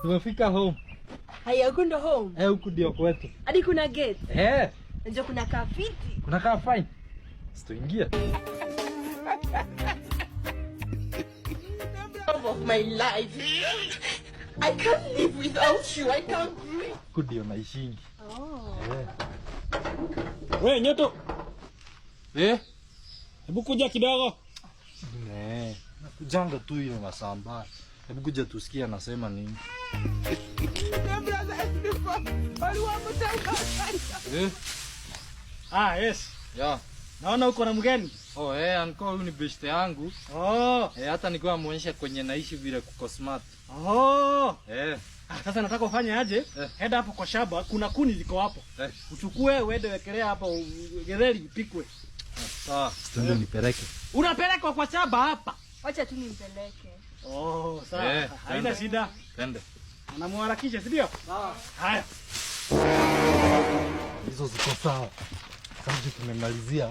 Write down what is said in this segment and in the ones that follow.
Tumefika home. Haya, huku ndo home. Eh, huku ndio kwetu. Hadi kuna gate. Eh, Najua kuna kafiti. kunakaa fine. Situingie. Love of my life. I can't live without you. I can't breathe. Huku ndio naishingi. Oh. Eh. We Nyoto, Eh? hebu kuja kidogo. Ne. Nakujanga tu hiyo masamba. Hebu kuja tusikie anasema nini. Eh? Ah, yes. Ya. Naona uko na mgeni. Oh, eh, uncle huyu ni beshte yangu. Oh. Eh, hata nikiwa namuonyesha kwenye naishi vile kuko smart. Oh. Eh, Ah, sasa nataka ufanye aje? Eh. Enda hapo kwa shamba, kuna kuni ziko hapo. eh. Uchukue uende wekelea hapo getheri ipikwe. Sawa. Ndio nipeleke. Unapelekwa kwa shamba hapa. Wacha tu nimpeleke. Oh, sawa. Eh, Haina twende. shida. Twende. Unamuharakisha, si ndio? Sawa. Haya. Hizo ziko sawa. Sasa tumemalizia.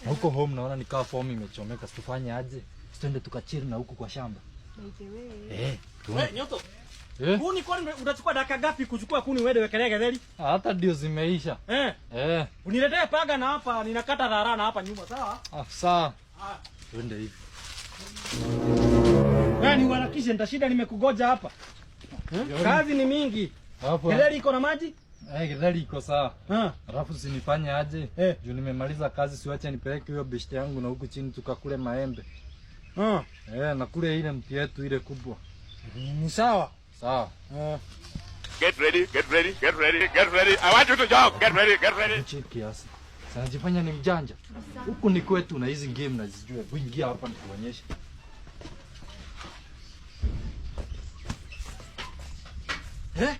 Na huko home naona nikaa form imechomeka. Situfanye aje? Situende tukachiri na huku kwa shamba. By the way. Eh, We tuone. Nyoto, Eh, kuni kwani utachukua dakika ngapi kuchukua kuni uende wekelea getheri? hata ndio zimeisha. Eh, Eh, uniletee panga na hapa ninakata dharana na hapa nyuma, sawa? ah, sawa. Haya. Twende hivi. Wewe niuharakishe, nitashinda nimekugoja hapa. Kazi ni mingi. Hapo. Getheri iko na maji? Eh, githeri iko sawa. Ah. Alafu sinifanye aje? Eh. Juu nimemaliza kazi, siwache nipeleke huyo beshte yangu na huku chini tukakule maembe. Ah. Eh, na kule ile mti yetu ile kubwa. Ni sawa. Sawa. Ah. Get ready, get ready, get ready, get ready. I want you to jump. Get ready, get ready. Chill kiasi. Sasa najifanya ni mjanja. Huku ni kwetu na hizi game nazijua. Hebu ingia hapa nikuonyeshe. Eh?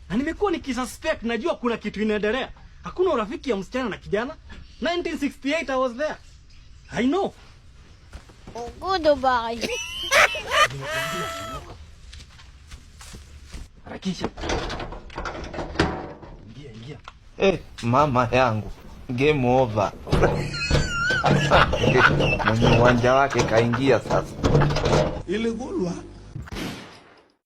Na nimekuwa nikisuspect, najua kuna kitu inaendelea. Hakuna urafiki ya msichana na kijana. 1968 I was there. I know. Goodbye. Harakisha. Ingia, ingia. Eh, mama yangu, game over. Mwenye uwanja wake kaingia sasa. Iligulwa